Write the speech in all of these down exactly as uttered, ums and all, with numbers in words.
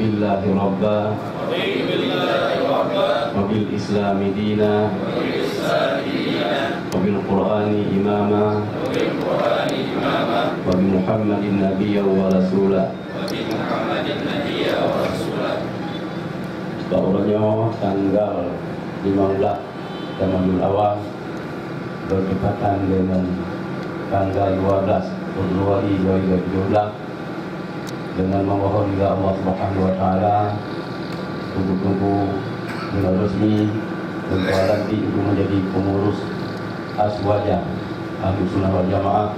Billahi rabba, wa bil islami dina, wa bil qur'ani imama, wa bi Muhammadin nabiyya wa rasula. Bak uroe nyoe tanggal limong belas Rabiul Awal, bertepatan dengan tanggal dua belas Februari dua ribu tujuh belas, dengan memohon kepada Allah Subhanahu wa Taala, tunggu-tunggu dengan resmi untuk nanti untuk menjadi pengurus Aswaja Ahlussunnah wal Jamaah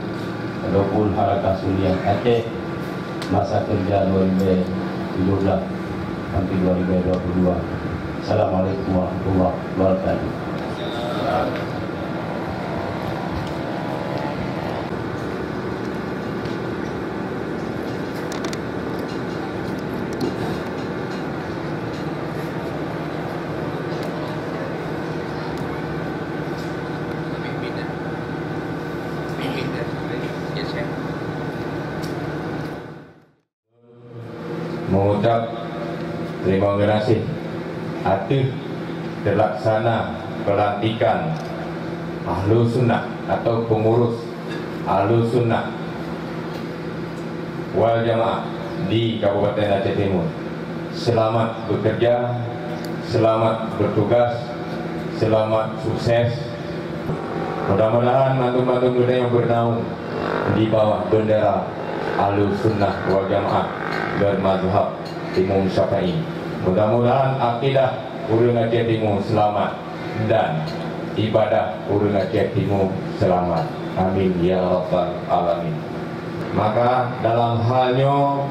ataupun Harakah Sunniyah Aceh masa kerja dua ribu tujuh belas sampai dua ribu dua puluh dua. Assalamualaikum warahmatullahi wabarakatuh. Mengucap terima kasih ateueh terlaksana pelantikan Ahlussunnah atau pengurus Ahlussunnah wal Jamaah di Kabupaten Aceh Timur. Selamat bekerja, selamat bertugas, selamat sukses. Mudah-mudahan mandum-mandum geutanyoe beunaung di bawah bendera Ahlussunnah wal Jamaah bermazhab Imam Syafi'i. Mudah-mudahan akidah ureuëng Aceh Timur selamat dan ibadah ureuëng Aceh Timur selamat. Amin ya rabbal alamin. Maka dalam hal nyoe,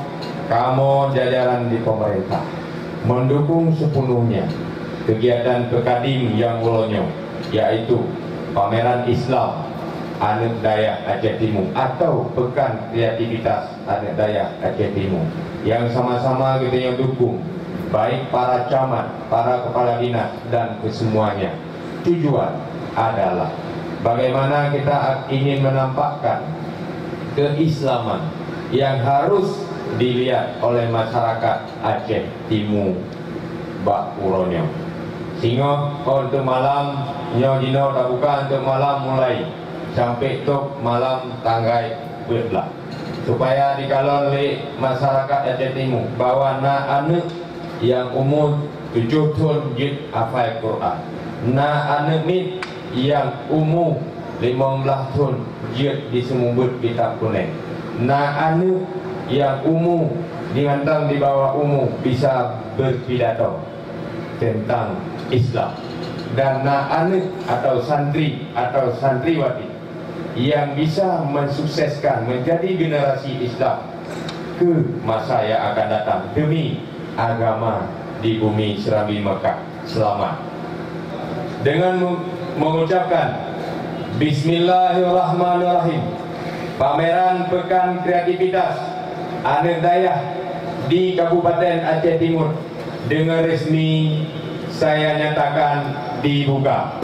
kamoe jajaran di pemerintah mendukung sepenuhnya kegiatan Pekadim nyang uroe nyoe, yaitu pameran Islam aneuk dayah Aceh Timur atau Pekan Kreativitas Aneuk Dayah Aceh Timur, yang sama-sama geutanyoe dukung, baik para camat, para kepala dinas, dan kesemuanya. Tujuan adalah bagaimana kita ingin menampakkan keislaman yang harus dilihat oleh masyarakat Aceh Timur bak uroe nyoe. Singoh, oh, untuk malam nyoe jinoe tabuka untuk malam mulai sampai tok malam tanggai peuet blah. Supaya jikalon lé masyarakat Aceh Timur bahwa na aneuk nyang umu tujoh thon jeuet hafai Quran, na aneuk miet nyang umu limong blah thon jeuet jiseumeubeuet kitab kunéng, na aneuk nyang umu di mantong di bawah umu bisa berpidato tentang Islam, dan na aneuk atau santri atau santriwati yang bisa mensukseskan menjadi generasi Islam ke masa yang akan datang demi agama di bumi Serambi Mekah. Selamat. Dengan me-, mengucapkan Bismillahirrahmanirrahim, pameran Pekan Kreativitas Aneuk Dayah di Kabupaten Aceh Timur dengan resmi saya nyatakan dibuka.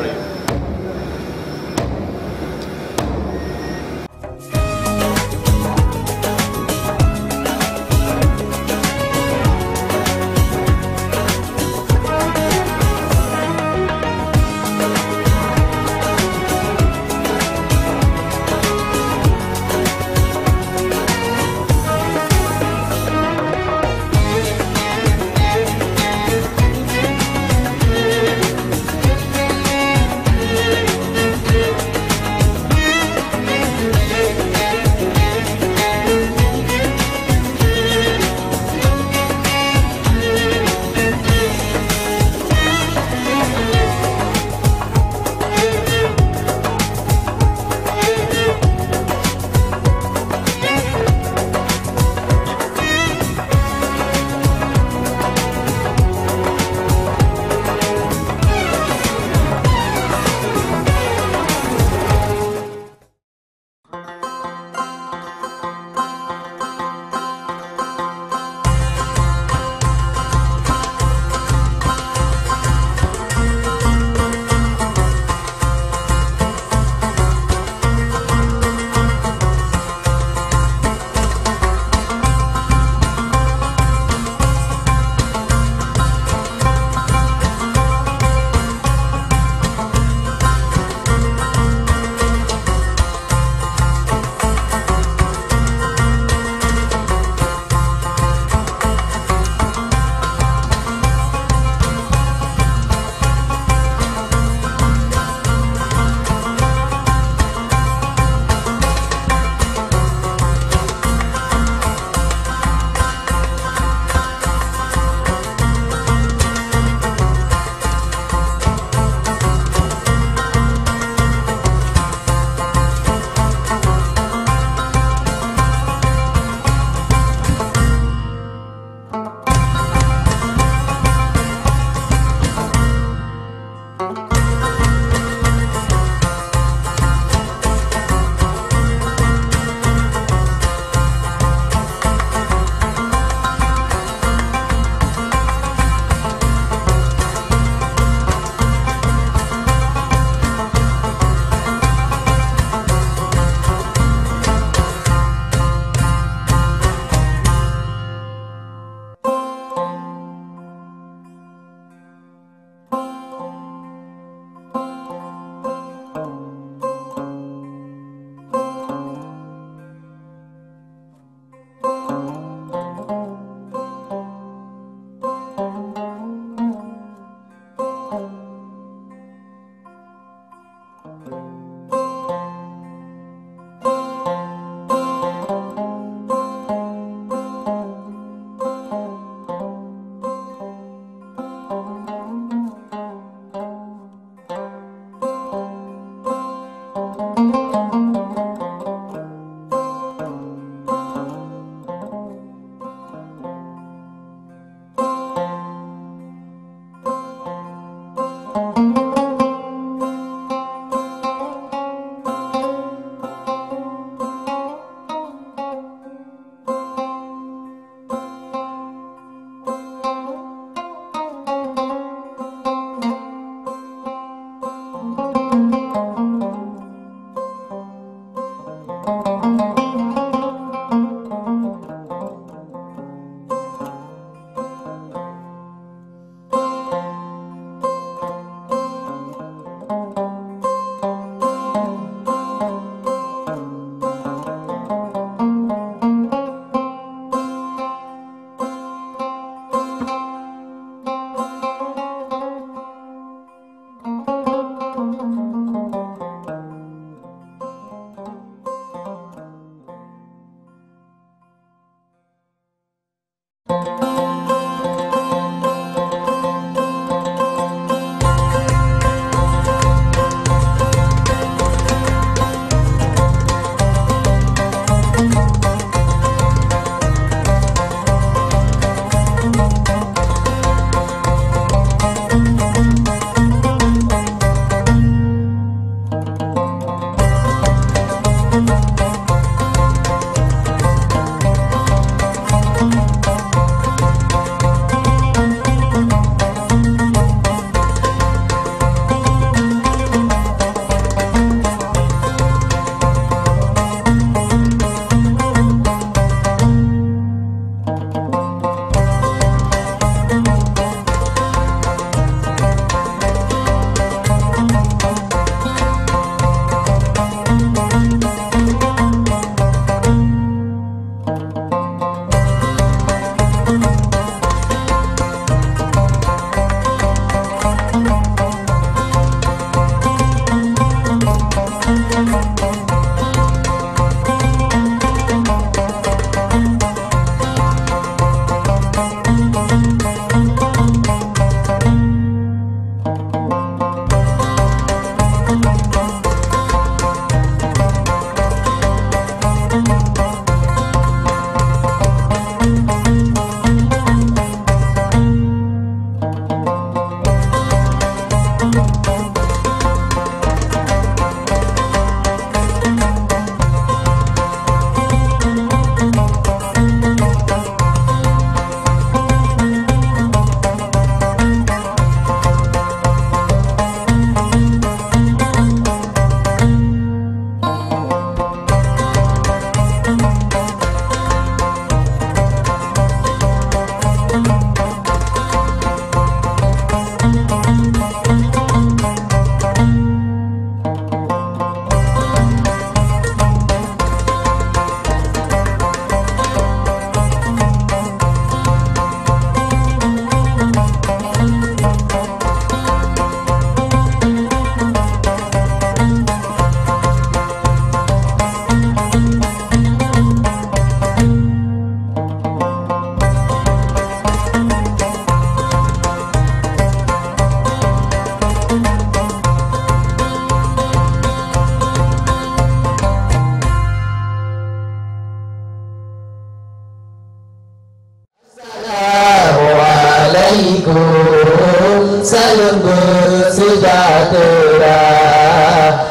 Assalamualaikum, salam bersejahtera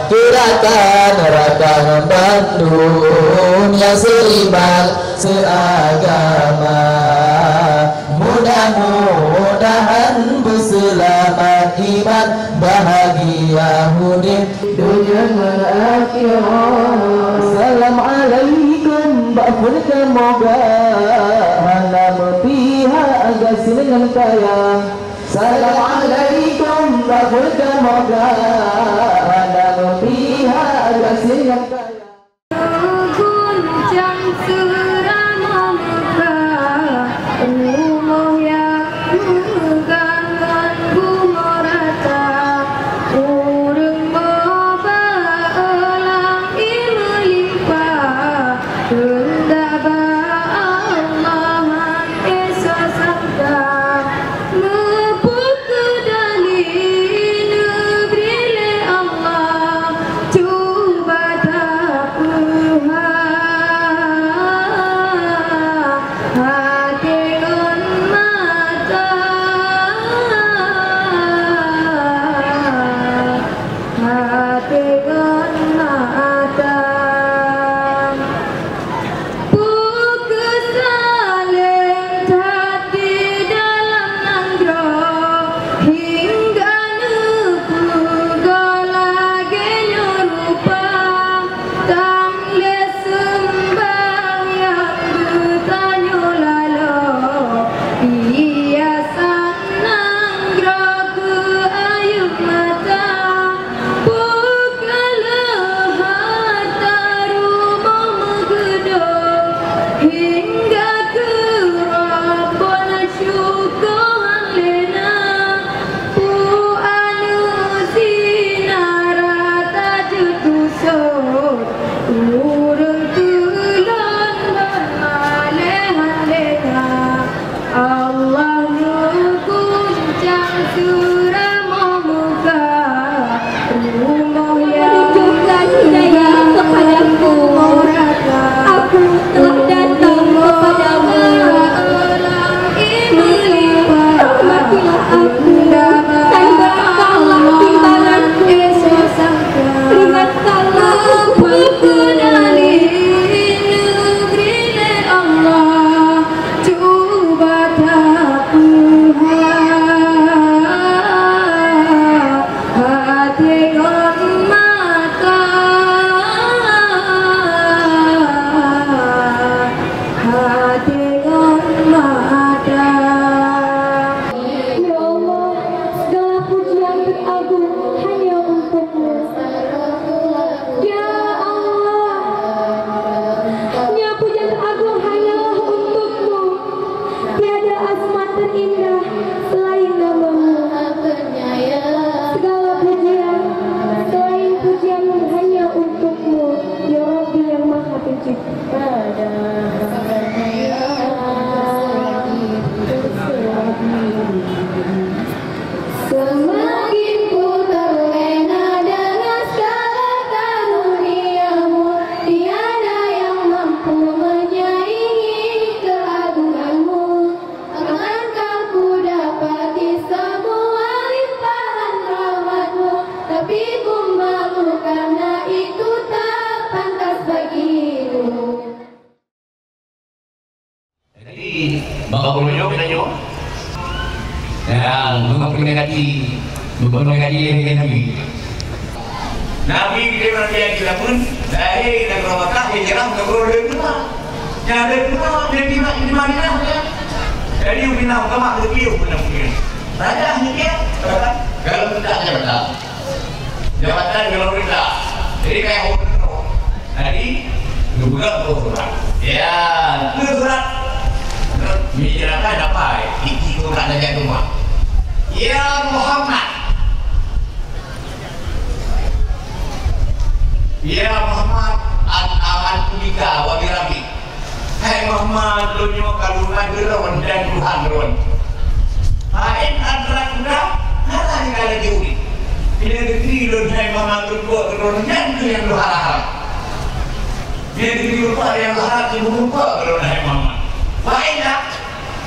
keu rakan-rakan bandum nyang seiman seagama. Mudah-mudahan beuseulamat iman, bahagia udeb donya ngon akhirat. Assalamualaikum, bak phon kamoe ga hana meupihak gasien ngon kaya. Assalamualaikum, bak phon kamoe ga hana meupihak gasien ngon kaya. Guncang seurama Mekah, rumoh nyang meugangan bumoe rata. Ureueng mo ba lam ié meulimpah, keundak bak Allah han ék sasangka. Meupeukeudali neubri lé Ramoh muka rumoh nyang menunjukkan hidayah kepadaku. Aku telah datang kepadamu. Maka rahmatilah aku dan beratkanlah timbanganku. Ringankanlah hukumanku. Cuba tapuha hati ngon mata, hati ngon mata. Ya Allah, segala pujian teragung hanya untukmu. Ya Allah, ya pujian teragung hanyalah untukmu. Tiada asma terindah selain namamu. Segala pujian selain pujianmu hanya untukmu, ya Rabbi yang Maha Pencipta. Semakin ku terlena dengan segala karunia-Mu, tiada yang mampu menyaingi keagungan-Mu. Akankah ku dapati semua limpahan rahmat-Mu, tapi ku malu karena itu tak pantas bagiku. Jadi, bak uroe nyoe geutanyoe, ya, memperingati, memperingati hari Nabi. Nabi di Madinah, di Yaman, lahé di nanggroe Makkah, hijrah nanggroe Madinah. Nyang Madinah, di Madinah, di Madinah, ya. Jadi, ubina ulama lebih, ubina mungkin. Raja ni dia, kalau tidak, dia betul. Jabatan kalau kita. Jadi, kayak orang tu. Jadi, geupeugah boh surat. Ya, tu surat. Meunyoe dapat, iki surat saja cuma. Ya Muhammad. Ya Muhammad, an amantu bika wa bi Rabbi. Hai Muhammad, lôn nyoe ka lôn na keu lôn dan Tuhan lôn. Fa in adrakta, hana nyang ka laju. Bila geukiri lôn, hai Muhammad, lôn buet keu lôn nyan keuh nyang lôn harap. Bila geukiri lôn buet nyang lôn harap, lôn buet keu lôn, hai Muhammad. Fa illa,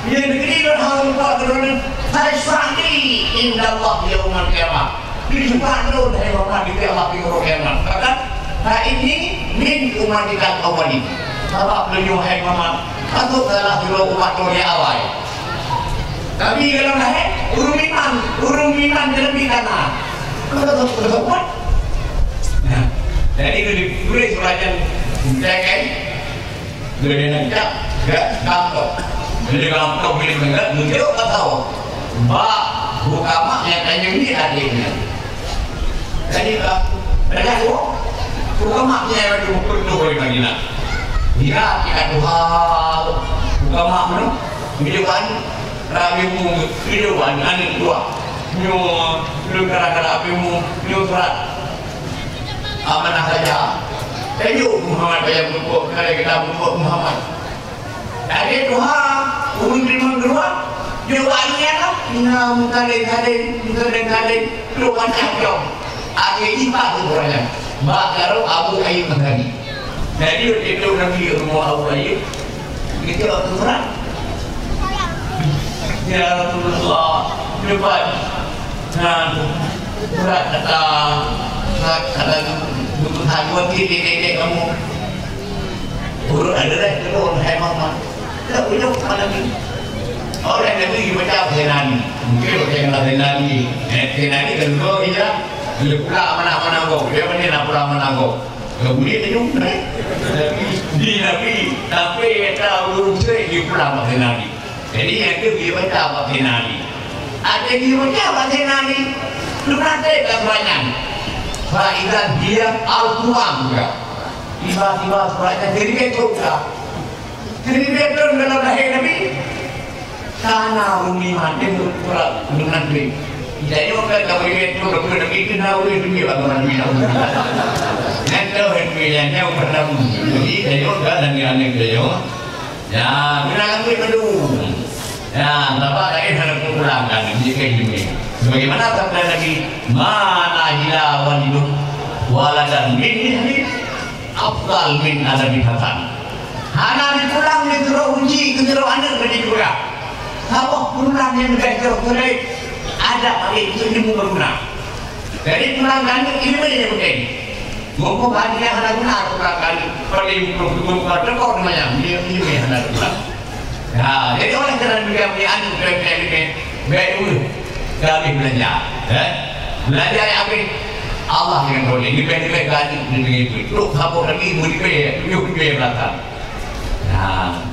bila geukiri lôn hana lôn buet keu lôn, fa isyfa' li indallahi yaumal qiyamah. Dicuba lôn, hai Muhammad, di Allah di uroe kiamat. Bahkan, ha ini min umatikal awwalin. Sabab lôn nyoe, hai Muhammad, ka sôk salah sidroe umat lôn nyang awai. Tapi kalau dah, eh, ureueng iman, ureueng iman jadi kana. Kalau tak, kalau tak kuat. Nah, jadi, bila ditulis surat nyan, kan? Geutanyoe jak, geutanyoe gampông. Geutanyoe gampông, geutanyoe gampông, geutanyoe gampông. Bak hukama nyang tanyoe ni adé nyan. Jadi, bak, bak hukama nyang tanyoe peureulèe bagi Madinah. Ya, kita tuha hukama nyoe, meunyoe ban, rabi mu, meunyoe ban, aneuk dua. Nyoe, meunyoe gara-gara rabi mu, nyoe surat. Amanah saja. Tajuk Muhammad, tajuk peunumpuk, keunalék gata peunumpuk Muhammad. Lagèe tuha, ureueng teurimong keuluwa, jeuet bak nyan lah. Ina meukaleng-kaleng, meukaleng-kaleng, trok macam-macam. Akhé jih bak ureueng nyan. Bak jaroe Abu Ayyub Ansari. Jadi, waktu itu Nabi rumoh Abu Ayyub, Geucok keu surat. Ya Rasulullah, cepat. Nah, surat datang. Surat datang. Butuh hajuan dek, dek, dek, dek kamu. Urut ada dah turun, hai Muhammad. Tak boleh kepada Nabi. Orang Nabi baca Zainani. Mungkin orang yang Zainani. Eh, Zainani kan dulu hijrah. Dia pula mana-mana kau. Dia mana nak pula mana kau. Kemudian dia jumpa. Nabi, di Nabi, tapi kata urut musyrik dia pulang bak Nabi. Jadi, nyang tu dia baca bak Nabi. Ada dia baca bak Nabi. Lu nanti kat banyak. Faizan dia Al-Quran juga. Tiba-tiba suratnya jadi ketuk dah. Jadi, dia turun dalam lahir Nabi. Kana umi maté surat dengan diri. Jadi, orang kata, "Weh, tu, tu, tu, tu, tu, na, weh, tu, tu, tu, tu, tu, tu." Nyan tu, tu, tu, tu, tu, tu. Jadi, jadi, orang kata, "Ni, ni, ni, ni." Ya, guna lagi dulu. Ya, bapak tadi ada pulang kan, dia kayak gini. Sebagaimana sabda Nabi, "Ma nahila walidun waladan min nihrin afdal min adabin hasan." Hana dipulang neutrok uji keu sidroe aneuk lagèe gura. Saboh pulang nyang leubeh jroh keu adab lagèe itu ilmu beuguna. Jadi, pulang keu aneuk ilmu nyang penting. Mumpung hana guna, hana guna, aku berangkat. Pada ibu belum, belum, pada kau namanya, dia, dia, dia hana guna. Nah, jadi oleh kerana dia punya aneuk, dia punya, dia punya, baik dulu. Dah habis belanja, eh? Belanja yang habis, Allah yang boleh. Lebih-lebih gaji, lebih-lebih. Terus sambung lagi, lebih, tujuh, lebih belakang. Nah.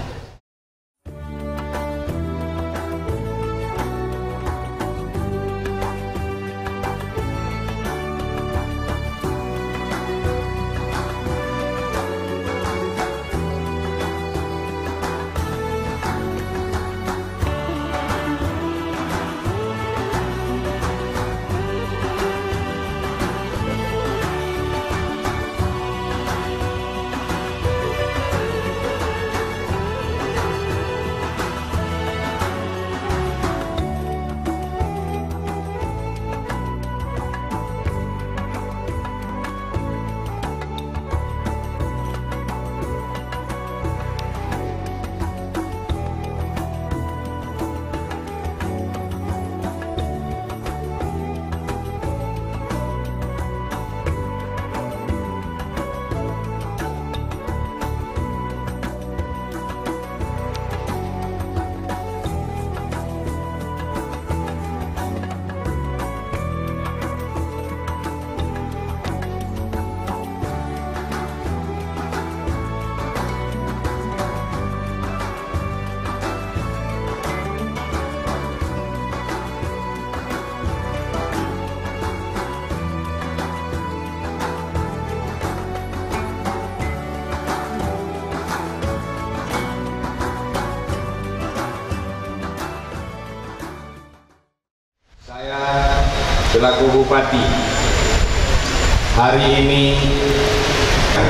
Saya selaku Bupati hari ini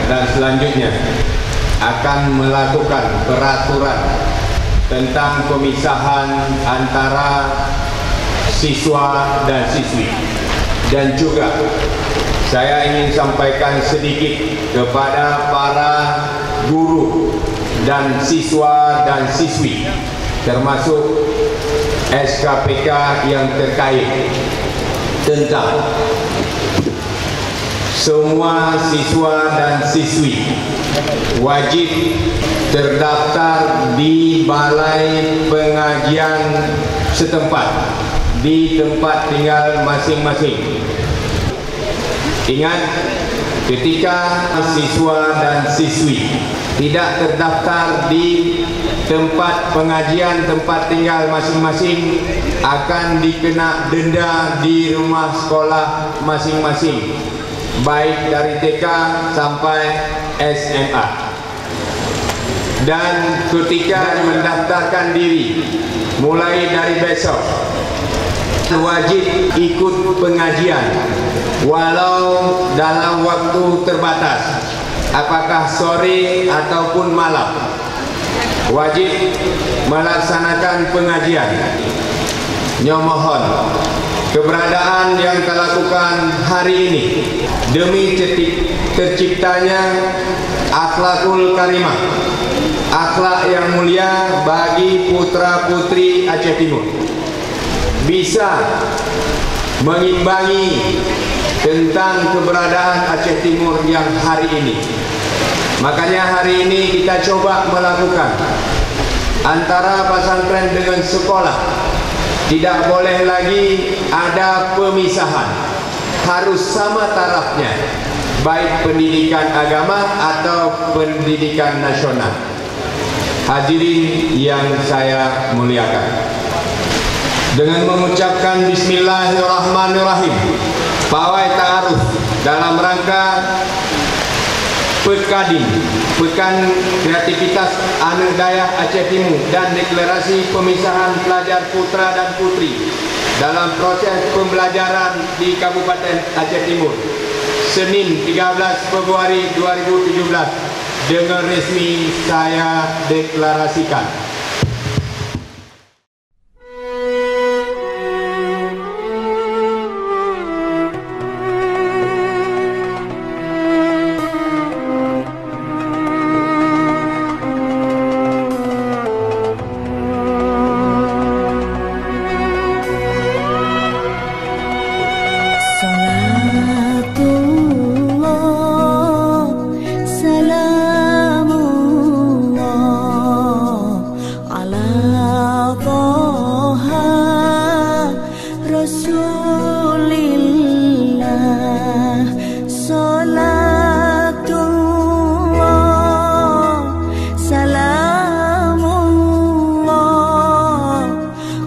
dan selanjutnya akan melakukan peraturan tentang pemisahan antara siswa dan siswi. Dan juga saya ingin sampaikan sedikit kepada para guru dan siswa dan siswi, termasuk S K P K yang terkait, tentang semua siswa dan siswi wajib terdaftar di balai pengajian setempat di tempat tinggal masing-masing. Ingat, ketika siswa dan siswi tidak terdaftar di tempat pengajian, tempat tinggal masing-masing, akan dikena denda di rumah sekolah masing-masing, baik dari T K sampai S M A. Dan ketika mendaftarkan diri, mulai dari besok, wajib ikut pengajian, walau dalam waktu terbatas, apakah sore ataupun malam. Wajib melaksanakan pengajian. Nyoe mohon, keberadaan yang talakukan hari ini demi ceti-, terciptanya akhlakul karimah, akhlak yang mulia bagi putra-putri Aceh Timur, bisa mengimbangi tentang keberadaan Aceh Timur yang hari ini. Makanya hari ini kita coba melakukan antara pesantren dengan sekolah. Tidak boleh lagi ada pemisahan. Harus sama tarafnya, baik pendidikan agama atau pendidikan nasional. Hadirin yang saya muliakan, dengan mengucapkan bismillahirrahmanirrahim, pawai ta'aruf dalam rangka Pekadin, Pekan Kreativitas Aneuk Dayah Aceh Timu dan deklarasi pemisahan pelajar putra dan putri dalam proses pembelajaran di Kabupaten Aceh Timur, Senin, tiga belas Februari dua ribu tujuh belas, dengan resmi saya deklarasikan. Rasulillah, salatullah, salamullah,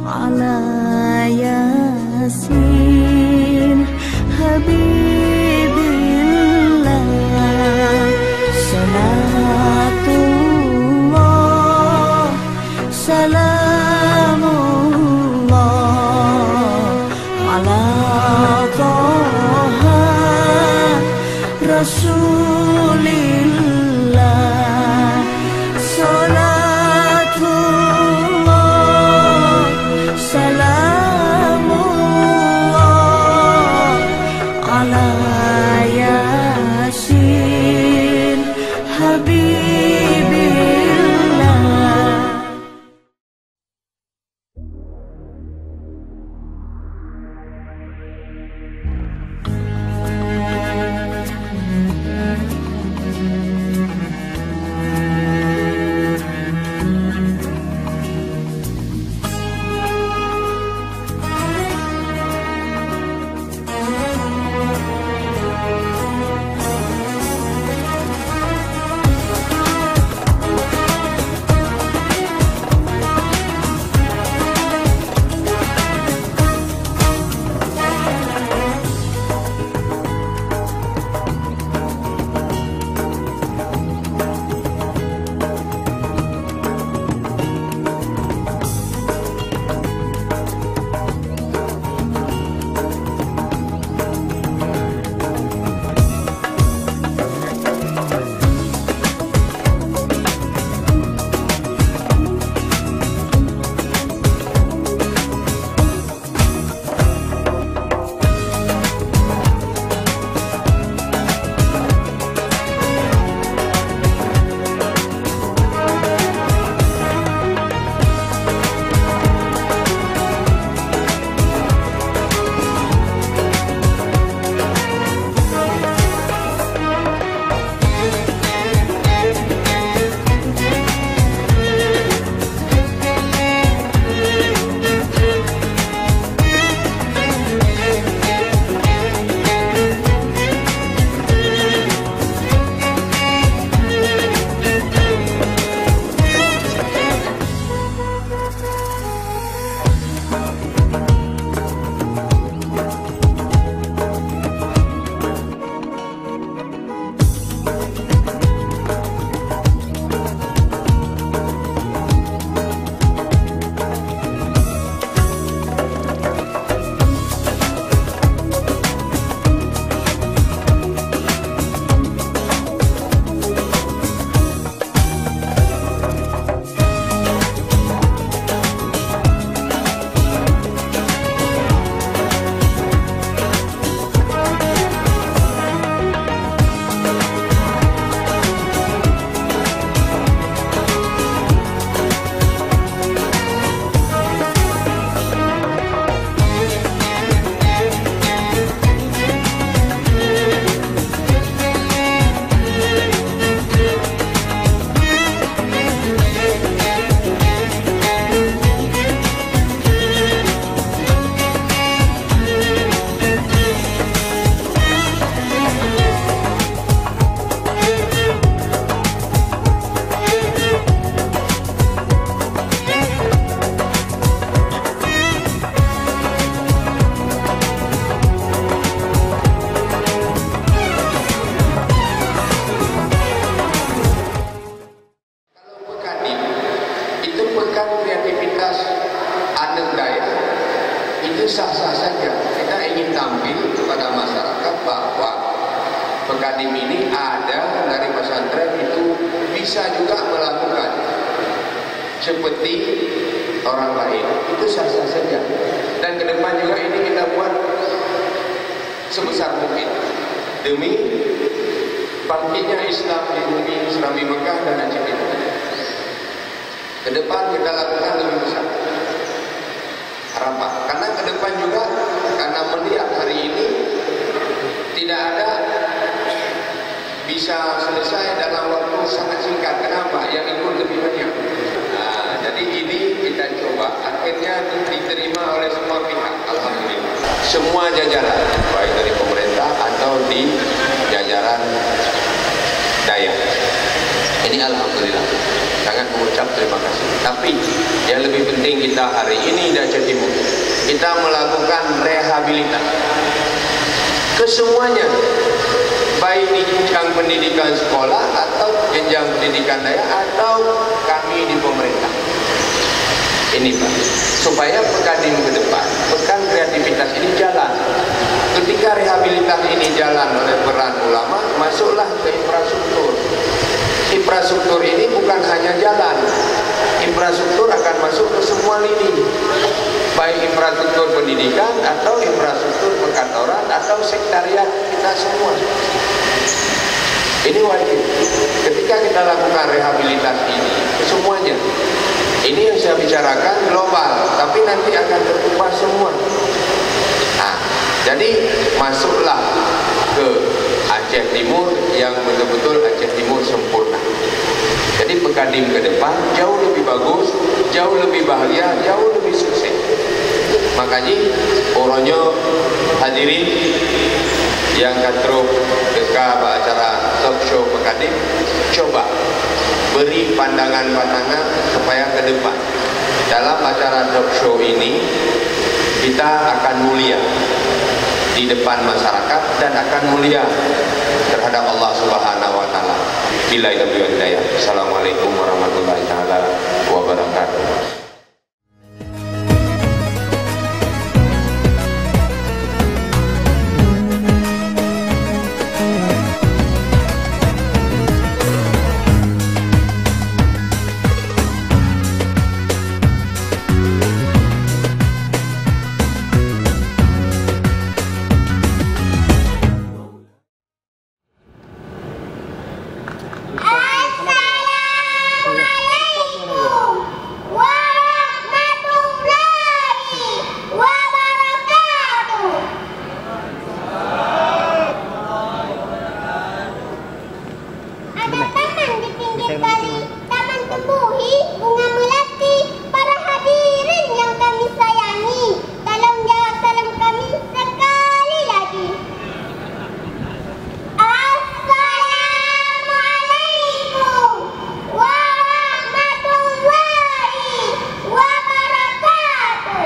ala Yasin, Habibillah, salatullah, salamullah, ala Taha Rasulillah, salatullah, salamullah, ala Yasin, Habibillah. Kalau Pekadim, itu pekan kreativitas aneuk daerah, itu sah-sah saja. Kita ingin tampil kepada masyarakat bahwa Pekadim ini ada dari pesantren itu bisa juga melakukan seperti orang lain. Itu sah-sah saja. Dan ke depan juga ini kita buat sebesar mungkin demi bangkitnya Islam di bumi Serambi Mekah dan Aceh Timur. Ke depan kita lakukan lebih besar harapan. Karena ke depan juga, karena melihat hari ini tidak ada bisa selesai dalam waktu sangat singkat. Kenapa? Yang ikut lebih banyak. Nah, jadi ini kita coba, akhirnya diterima oleh semua pihak. Alhamdulillah. Semua jajaran, baik dari pemerintah atau di jajaran dayah. Ini alhamdulillah, sangat mengucap terima kasih. Tapi yang lebih penting kita hari ini di Aceh Timur, kita melakukan rehabilitasi kesemuanya, baik di jenjang pendidikan sekolah atau jenjang pendidikan dayah atau kami di pemerintah. Ini, Pak, supaya Pekadim ke depan, pekan kreativitas ini jalan. Ketika rehabilitasi ini jalan oleh peran ulama, masuklah ke infrastruktur. Infrastruktur ini bukan hanya jalan. Infrastruktur akan masuk ke semua lini. Baik infrastruktur pendidikan atau infrastruktur perkantoran atau sekretariat kita semua. Ini wajib. Ketika kita lakukan rehabilitasi ini, semuanya. Ini yang saya bicarakan global, tapi nanti akan terkupas semua. Nah, jadi masuklah ke Aceh Timur yang betul-betul Aceh Timur sempurna. Jadi Pekadim ke depan jauh lebih bagus, jauh lebih bahagia, jauh lebih sukses. Makajih, uroe nyoe hadirin nyang ka trok teuka bak acara talk show Pekadim, coba beri pandangan-pandangan supaya ke depan dalam acara talk show ini kita akan mulia di depan masyarakat dan akan mulia terhadap Allah Subhanahu wa taala. Billahi taufiq wal hidayah. Assalamualaikum warahmatullahi taala wabarakatuh. Assalamualaikum warahmatullahi wabarakatuh. Ada taman di pinggir kali, taman tumbuhi bunga melati. Para hadirin yang kami sayangi, tolong jawab salam kami sekali lagi. Assalamualaikum warahmatullahi wabarakatuh.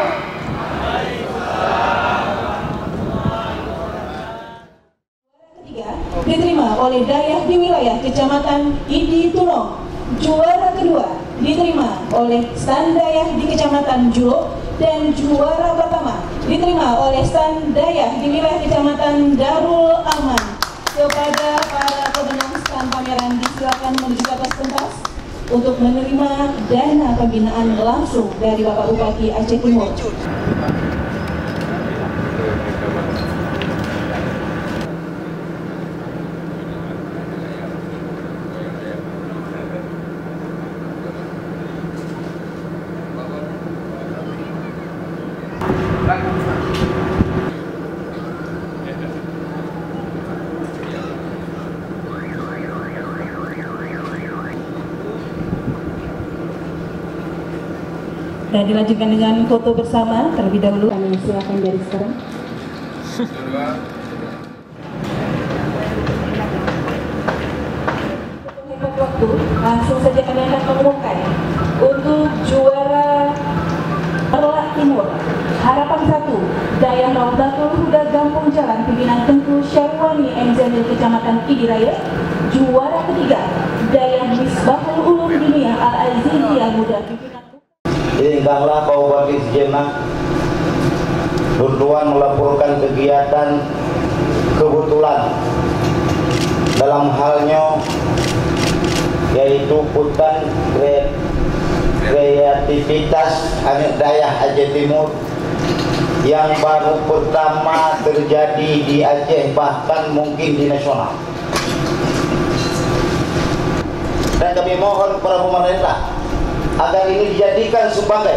Ketiga diterima oleh dayah di wilayah Kecamatan Idi Tunong. Juara kedua diterima oleh stan dayah di Kecamatan Julok, dan juara pertama diterima oleh stan dayah di wilayah Kecamatan Darul Aman. Kepada para pemenang stan pameran, disilakan menuju ke atas pentas untuk menerima dana pembinaan langsung dari Bapak Bupati Aceh Timur. Dan dilanjutkan dengan foto bersama terlebih dahulu. Kami silakan dari sekarang. Hebat waktu, langsung saja kami akan mengumumkan untuk juara Perlak Timur, Harapan Satu, Dayah Raudhatul Huda Gampong Jalan, pimpinan Teungku Syarwani M Jamil, Kecamatan Pidie Raya. Juara ketiga, Dayah Misbahul Ulum Diniyah Al Aziziyah Muda, pimpinan Izinkanlah Pak Bupati sejenak, lôn tuan melaporkan kegiatan kebetulan dalam hal nyoe, yaitu Pekan Kre-, Kreativitas Aneuk Dayah Aceh Timur yang baru pertama terjadi di Aceh, bahkan mungkin di nasional. Dan kami mohon kepada pemerintah agar ini dijadikan sebagai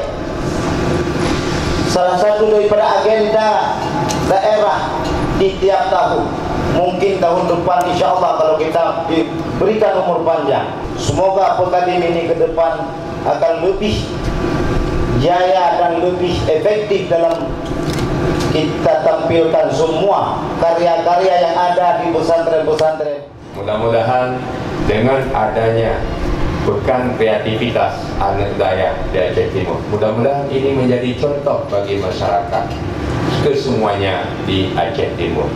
salah satu daripada agenda daerah di tiap tahun. Mungkin tahun depan, insya Allah, kalau kita diberikan umur panjang, semoga Pekadim ini ke depan akan lebih jaya dan lebih efektif dalam Kita tampilkan semua karya-karya yang ada di pesantren-pesantren. Mudah-mudahan dengan adanya Pekan Kreativitas Aneuk Dayah di Aceh Timur, mudah-mudahan ini menjadi contoh bagi masyarakat kesemuanya di Aceh Timur.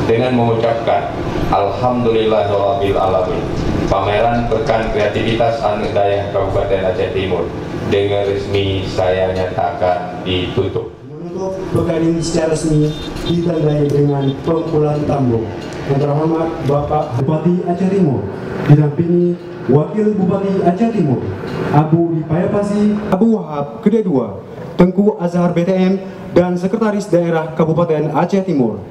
Dengan mengucapkan Alhamdulillahirabbil alamin, pameran Pekan Kreativitas Aneuk Dayah Kabupaten Aceh Timur dengan resmi saya nyatakan ditutup. Menutup pekan ini secara resmi ditandai dengan pempukulan tambong. Yang terhormat Bapak Bupati Aceh Timur, didampingi Wakil Bupati Aceh Timur, Abu Dipayapasi Abu Wahab kedua, Tengku Azhar B T M, dan Sekretaris Daerah Kabupaten Aceh Timur.